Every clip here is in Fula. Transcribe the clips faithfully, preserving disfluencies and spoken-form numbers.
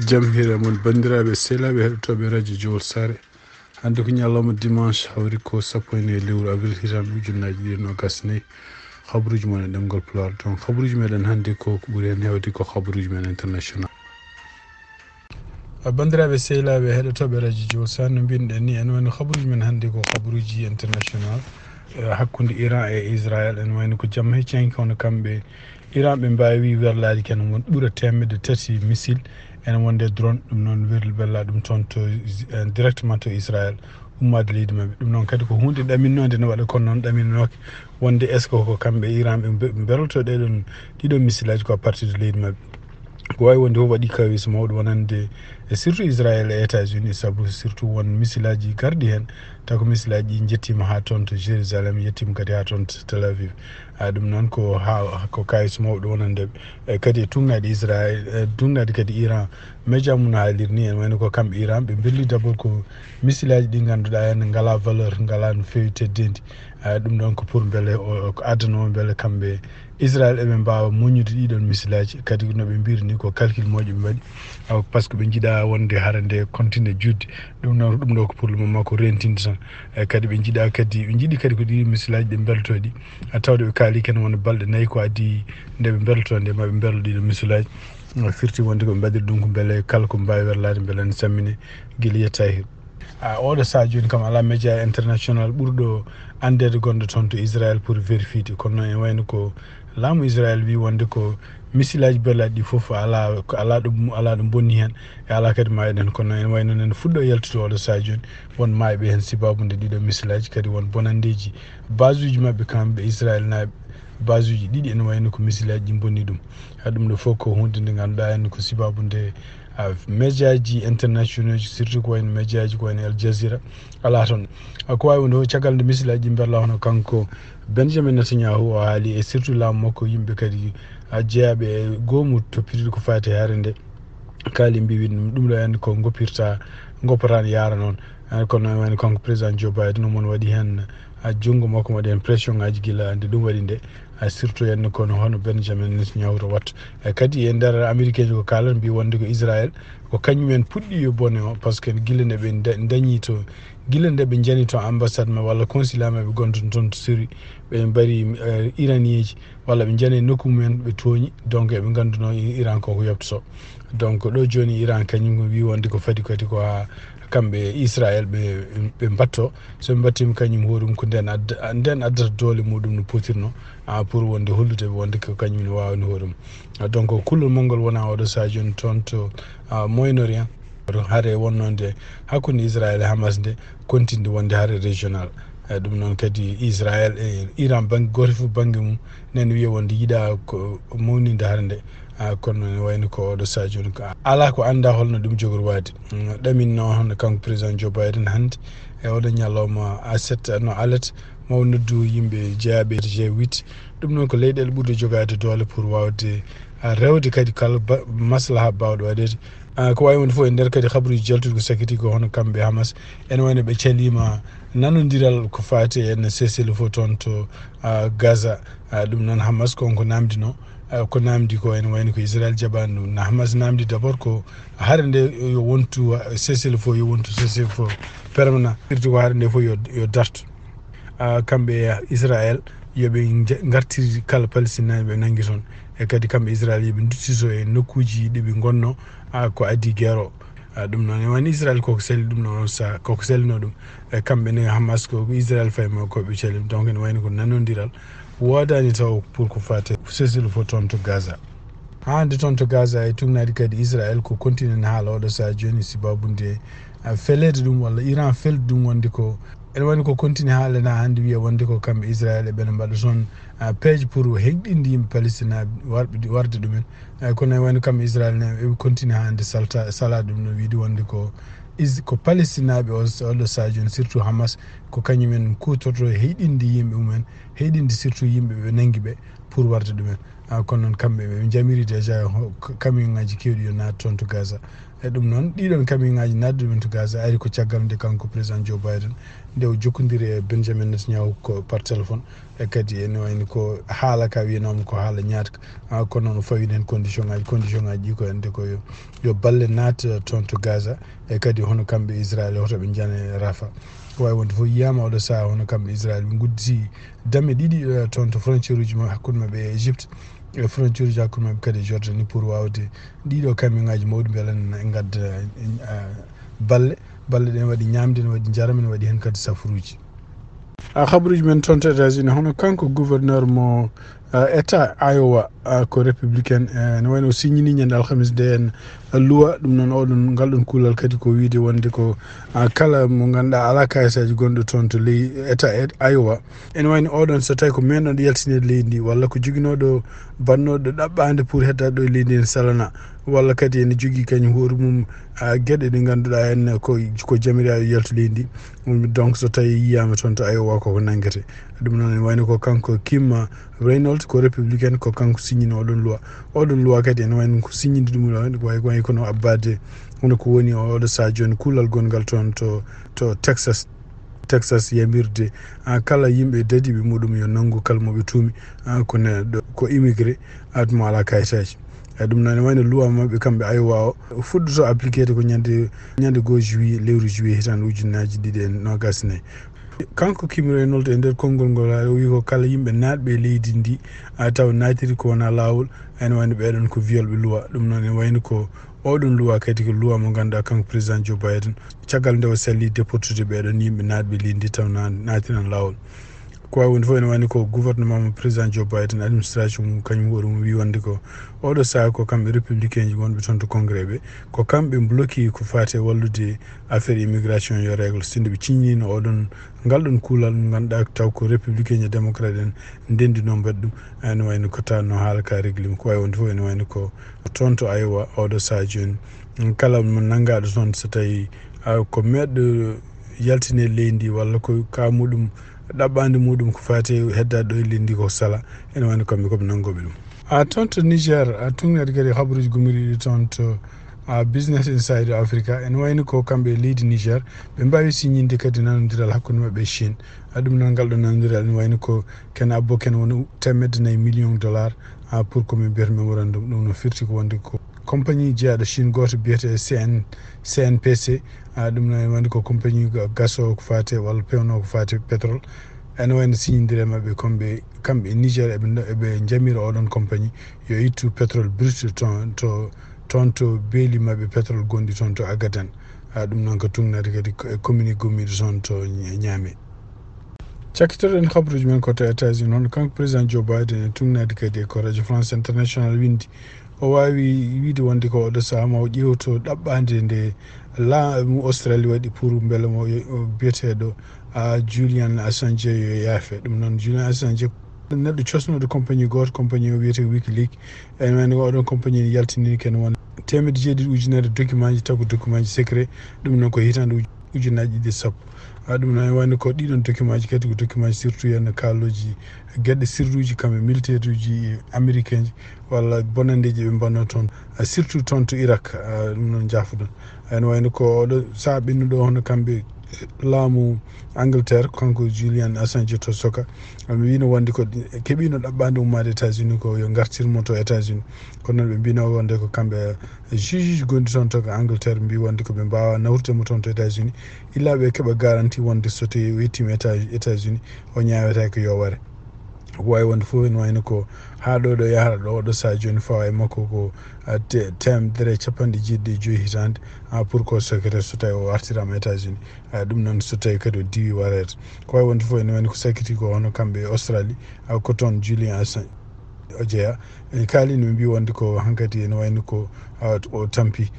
Jam hiira mon, banndiraaɓe sehilaaɓe heɗotooɓe radio Jowol Saare. Hannde ko ñalawma dimanche, hawri ko sappo e nayi lewru avril, hitaande ujunnaaji ɗiɗi e noogas e nayi. Habaruuji mon e ɗemngal Pulaar. Donc, habaruuji meɗen hannde ko, ko ɓuri heen heewde ko habaruuji men international. A, banndiraaɓe sehilaaɓe heɗotooɓe radio Jowol Saare, no mbiynoɗen ni, en woni habaruuji men hannde ko habaruuji international, eh, hakkunde Iran e Israël. En wayno ko jamma hecci hanki, kono kamɓe Iran ɓe mbaawi werlaade ken won ɓura teemedde tati missile, en wonde drone, ɗum noon werli bella ɗum toon to, eh, directement to Israël, ummaade leydi maɓɓe. Ɗum noon kadi ko huunde ɗaminnoonde ne waɗa, kono noon ɗaminooke wonde est-ce que ko kamɓe Iran ɓe mbe-, mberlotoo ɗee ɗoon, ɗii ɗoo missile aji ko à partir de leydi maɓɓe. Ko waawi wonde fof waɗi kawis mawɗo wonande, e surtout Israël e États-Unis, sabu surtout won missile aji garɗi heen, taw ko missile aji ɗi njettiima haa toon to Jérusalem, yettiima kadi haa toon to Tel Aviv. A, ɗum noon ko haa, ko kawis mawɗo wonande ɓe. E kadi e tuugnaade Israël, e tuugnaade kadi Iran. Média mum no haaliri ni, en wayno ko kamɓe Iran, ɓe mbirli d'abord ko missile aji ɗi ngannduɗaa heen ngalaa valeur, ngalaa no feewi teddeendi. A, ɗum ɗoon ko pour mbele o, o, ko addanoo mbele kamɓe Israël eɓe mbaawa muññude ɗii ɗoon missile aji. Kadi no ɓe mbiri ni ko calcul moƴƴo ɓe mbaɗi. A, parce que ɓe njiɗaa wonde hara nde continue juutde. Ɗum noon, ɗum ɗo ko pour le moment ko rentinde tan. E kadi ɓe njiɗaa kadi, ɓe njiɗi kadi ko ɗii missile aji ɗi mbeltoo ɗi. A, tawde ɓe kaali ken won balɗe nayi ko adii nde ɓe mbeltoo nde, ma ɓe mbelo ɗii ɗoo missile aji. A, firti wonde ko ɓe mbaɗiri ɗum ko mbele kala ko mbaawi werlaade mbele ne sammine gila yetta e hir. A, oɗo sahaa jooni kam alaa média international ɓurɗo anndeede gonɗo toon to Israël pour vérifier. Kono noon en wayno ko laamu Israël wi wonde ko missile aji berlaaɗi ɗi fof alaa, ko alaa ɗo, alaa ɗo bonni heen, e alaa kadi maayɗo heen. Kono noon en wayno nen fuɗɗo yaltude oɗo sahaa jooni won maayɓe heen sibaabu nde ɗii ɗoo missile aji, kadi won bonanndeeji base uji maɓɓe kamɓe Israël naaɓe, base uji ɗiɗi ene wayno ko missile aji ɗi bonni ɗum. A, ɗum ɗo fof ko huunde nde ngannduɗaa heen ko sibaabu nde, a, média ji international ji, surtout ko wayno média ji ko wayno Al Jazeera, alaa toon. A, ko waawi wonde fof caggal nde missile aji ɗi mberlaa, hono kanko Benjamin Netanyahu o haali, e surtout laamu makko, yimɓe kadi, a, jeyaaɓe e goomu toppitiiɗo ko faati e hare nde, kaali mbi win ɗum, ɗum ɗo en ko ngoppirta, ngoppataa ne yaara noon. A, kono noon wayno kanko président Joe Biden, omo waɗi heen, a, junngo makko, waɗi heen pression ngaji gila nde ɗum waɗi nde. A, surtout en kono hono Benjamin Netanyahu to wattu. E kadi e nder Américain ji ko kaalan mbi wonde ko Israël, ko kañum en puɗɗi yo bone o, parce que gila nde ɓe nda-, dañi to, gila nde ɓe njani to ambassade maɓɓe walla consulat maɓɓe gonɗo toon to Syrie, ɓe mbari, eh, Iranien ji, walla ɓe njani nokku mumen ɓe tooñi, donc eɓe ngannduno I-, Iran ko ko yoptoto. Donc ɗo jooni Iran kañum wi wonde ko fadi kadi ko haa kamɓe Israël ɓe, ɓe mbatto. So ɓe mbattiima kañum hoore mum ko nden adda-, nden addata doole muɗum no potirno, a, pour wonde hollude ɓe wonde ko kañum ne waawani hoore mum. A, donc kullol mangol wona oɗo sahaa jooni toon to, a, Moyen-Orient. Hare wonnonde hakkunde Israël e Hamas nde continue wonde hare régional. E ɗum noon kadi Israël e Iran bannge gooto fof bannge mum nani wiya wonde yiɗa ko mawninde hare nde. A, kono ne wayno ko oɗo sahaa jooni ko alaa ko annda holno ɗum jogori waade. Mm, ɗaminno hono kanko président Joe Biden hannde e oɗo ñalawma aset no alet maw noddu yimɓe jeyaaɓe G huit. Ɗum noon ko leyɗeele ɓurɗe jogaade doole pour waawde, a, rewde kadi kala ba-, maslaha baawɗo waɗeede. A, ko waawi wonde fof e nder kadi habaruuji jaltuɗi ko sakiti ko hono kamɓe Hamas, ene wayno ɓe caliima nanondiral ko faati e cessez-le-feu toon to, a, Gaza. A, ɗum noon Hamas ko on ko namdino, a, ko namdi ko ene wayno ko Israël jaɓaani ɗum. Na Hamas namdi d'abord ko hare nde yo wontu, a, cessez-le-feu, yo wontu cessez-le-feu permanent. Firti ko hare nde fof yo, yo dartu. A, kamɓe Israël yo ɓe nja-, ngartir kala Palestinaaɓe ɓe nanngi toon. E kadi kamɓe Israël yo ɓe nduttito e nokkuuji ɗi ɓe ngonno, a, ko adii guerre o. A, ɗum noon, e wayno Israël koko sali ɗum noon sa-, koko salino ɗum. E kamɓe ne Hamas ko Israël fayi ma ko ɓe cali. Donc, ene wayno ko nanondiral woodaani taw pour ko faate cessez-le-feu toon to Gaza. Haa hannde toon to Gaza e tuugnaade kadi Israël ko continue ne haala oɗo sahaa jooni sibaabu nde, a, feleede ɗum walla Iran felde ɗum wonde ko ene wayno ko continue haalana hannde wiya wonde ko kamɓe Israël eɓena mbaɗa toon, a, peeje pour heyɗinde yimɓe Palestinaaɓe warɓe, warde ɗumen. Eey, kono e wayno kamɓe Israël ne, eɓe continue haa hannde salta, sala ɗum no wiide wonde ko Is-, ko Palestinaaɓe o, oɗo sahaa jooni, surtout Hamas, ko kañum en kuutorto heyɗinde yimɓe mumen, heyɗinde surtout yimɓe ɓe nanngi ɓe pour warde ɗumen. Ah, kono noon, kamɓe ɓe njamiri déjà ho-, k-, camion ŋaaji keewɗi yo naat toon to Gaza. E ɗum noon, ɗiɗon camion ŋaaji naatde ɗumen to Gaza ari ko caggal nde kanko président Joe Biden, nde o jokkondiri e Benjamin Netanyahu ko par téléphone. E kadi ene wayni ko haala ka wiyanooma ko haala ñaatka. Ah, kono noon o fawi heen condition ŋaaji, condition ŋaaji ɗi ko hannde ko yo, yo balle naat, eh, toon to Gaza. E kadi hono kamɓe Israël hoto ɓe njane Rafa. Ko wawi wonde fof yiyama oɗo saha hono kamɓe Israël ɓe gudditi dame ɗiɗi, eh, toon to frontière uji ma-, hakkude maɓɓe e Égypte, e frontière uji hakkude maɓɓe kadi e Jordanie pour wawde ɗiɗo camion ŋaaji mawɗi beele ne gadda, eh, balle, balle ɗen waɗi ñamde, ne waɗi njaram, ne waɗi heen kadi safuruuji. A habaruuji men toon to États-Unis, hono kanko gouverneur mo, ah, État Iowa, ah, ko républicain, eh, ne wayno o signini ñande alhamis nde en, ah, loi, ɗum noon oɗon, ngal ɗon kuulal kadi ko wiide wonde ko, ah, kala mo ngannduɗaa alaa kayisaji gonɗo toon to ley État Ed-, Iowa. Ene wayno oɗon so tawi ko menɗo yaltinede leydi ndi, walla ko joginooɗo bannoɗo ɗaɓɓaande pour heddaade ɗo e leydi ndi salana, walla kadi ene jogii kañum hoore mum, ah, geɗe ɗe ngannduɗaa en ko, ko jamiraaɗo yaltu leydi ndi. Ɗum donc so tawi yiyama toon to Iowa koko nanngete. Ɗum noon ene wayno ko kanko Kim Reynolds, ko républicain, ko kanko signini oɗon loi. Oɗon loi kadi ene wayno ko signini ɗum ɗo, ene wayi, wayi kono abbade hono ko woni oɗo saha jooni kuulal gongal toon to, to Texas, Texas yamirde, ah, kala yimɓe dadiiɓe muɗum yo nanngu kala mo ɓe tuumi, ah, ko neɗɗo, ko immigré, adumo alaa kayitaaji. E ɗum noon, ene wayno loi maɓɓe kamɓe Iowa o fuɗɗoto appliquede ko ñande, ñande goo juillet, lewru juillet, hitaande ujunnaaji ɗiɗi e noogas e nayi. Kanko Kim Reynolds e nder konngol ngol, o wi ko kala yimɓe naatɓe e leydi ndi, a taw naatiri ko wona laawol, ene wayno ɓeɗon ko violɓe loi. Ɗum noon ene wayno ko oɗon loi kadi ko loi mo ngannduɗaa kanko président Joe Biden, caggal nde o selli déportude ɓeɗon yimɓe naatɓe leydi ndi taw na-, naatiran laawol. Ko wawi wonde fof ene wayno ko gouvernement mo président Joe Biden, administration mum, kañum hoore mum wi wonde ko oɗo saha ko kamɓe républicain ji wonɓe toon to congrès ɓe, ko kamɓe bloqué ko fate wallude affaire immigration yo règle. Sinno ɓe ciññino oɗon, ngal ɗon kuulal mo ngannduɗaa taw ko républicain e démocrate en ndenndino mbaɗi ɗum, ene wayno ko tanno haala ka réglima. Ko wawi wonde fof ene wayno ko toon to Iowa oɗo saha jooni, kala mo nanngaɗo toon so tawi, ah, ko meɗɗo yaltine leydi ndi walla ko ka muɗum ɗaɓɓande muɗum ko fate heddaade ɗo e leydi ndi ko sala, ene wayno kamɓe koɓe nanngoɓe ɗum. A toon to Niger, a tungnaade kadi habaruuji gumiriiɗi toon to, a, Business Inside Africa, ene wayno ko kamɓe e leydi Niger, ɓe mbaawi signinde kadi nanondiral hakkunde maɓɓe e Chine. A, ɗum noon ngal ɗo nanondiral ene wayno ko ken abbo ken woni teemedde nayi million dollar, a, pour ko min mbiyata mémorandum. Ɗum no firti ko wonde ko compagnie jeyaaɗo Chine gooto biyetee C N, C N P C, a, ɗum noon ene wayno ko compagnie ga-, gaso ko fate walla pewno ko fate pétrole. Ene wayno signindire maɓɓe kamɓe, kamɓe e Niger eɓe ndo-, eɓe njamira oɗon compagnie yo ittu pétrole brut toon to, toon to beeli maɓɓe pétrole gonɗi toon to Agaden. A, ɗum noon ko tungnaade kadi ko e communiqué gommiiɗo toon to Nya-, Niamey. Cakkitoɗen habaruuji men ko to États-Unis, hono kanko président Joe Biden e tungnaade kadi e ko Radio France International windi. O waawi wiide wonde ko oɗo saha ma o ƴeewto ɗaɓɓaande nde laamu Australie waɗi pour mbele mo o biyeteeɗo, a, Julian Assange yo yaafe. Ɗum noon Julian Assange neɗɗo cosnooɗo compagnie gooto, compagnie o wiyetee Wikileaks. Ene wayno oɗon compagnie ne yaltiniri ken won teemedde jeeɗiɗi ujunere document ji, taw ko document ji secret. Ɗum noon ko hitaande uj-, ujunnaaji ɗiɗi e sappo. A, ɗum noon ene wayno ko ɗiɗon document ji kadi ko document ji surtout henno kaalooji geɗe sirruuji kamɓe militaire uji américain ji walla bonanndeeji ɓe mbanno toon, a, surtout toon to Irak, a, ɗum noon jaafoɗon. Ene wayno ko oɗo saha ɓennuɗo hono kamɓe laamu Angleterre, kanko Julian Assange to Soka, mi wino wonde ko keɓino ɗaɓɓaande ummaade États-Unis ko yo ngartir mo to États-Unis. Kono noon ɓe mbino wonde ko kamɓe juge gonɗi toon to Angleterre mbi wonde ko ɓe mbaawa nawrude mo toon to États-Unis. Illa ɓe keɓa garantie wonde so tawi o yettiima États-, États-Unis, o ñaawetaake yo ware. Ko wawi wonde fof ene wayno ko haa ɗo, ɗo yahata ɗo, ɗo saha jooni fawa e makko ko, a, te-, teemedere e capanɗe jeeɗiɗi e joyi hitaande, a, pour ko secret so tawi o artirama États-Unis. A, ɗum noon so tawi kadi o diwi wareede. Ko wawi wonde fof ene wayno ko sakiti ko hono kamɓe e Australie, a, ko toon Julian Assange o jeeya. En kaalino ɓe mbi wonde ko hankadi ene wayno ko O tampi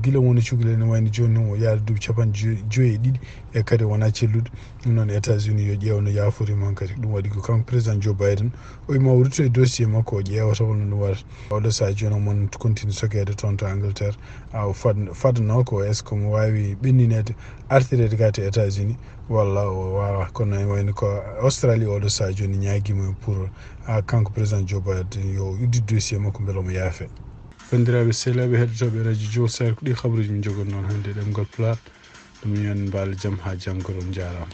gila woni cukalel ne wayno jooni noon o yaada duuɓi capanɗe joyi e ɗiɗi e kadi wona celluɗo. Ɗum noon États-Unis yo ƴeew no yaafori mon kadi. Ɗum waɗi ko kanko président Joe Biden o wima o rutto e dossier makko o ƴeewata holno ɗum waɗata. Oɗo saha jooni omon continue sogeede toon to Angleterre. Fadno ko est ce que omo wawi ɓennineede artireede ga to États-Unis walla o wawa? Kono en wayno ko Australie oɗo saha jooni ñaaguima pour kanko président Joe Biden yo uddi dossier makko beele omo yaafe. Banndiraaɓe sehilaaɓe heɗotooɓe radio Joe Sar, ko ɗi habaruuji min njogon noon hannde ɗemngal Pulaar. Ɗum yo en mbaal jam haa janngo, on njaaraama.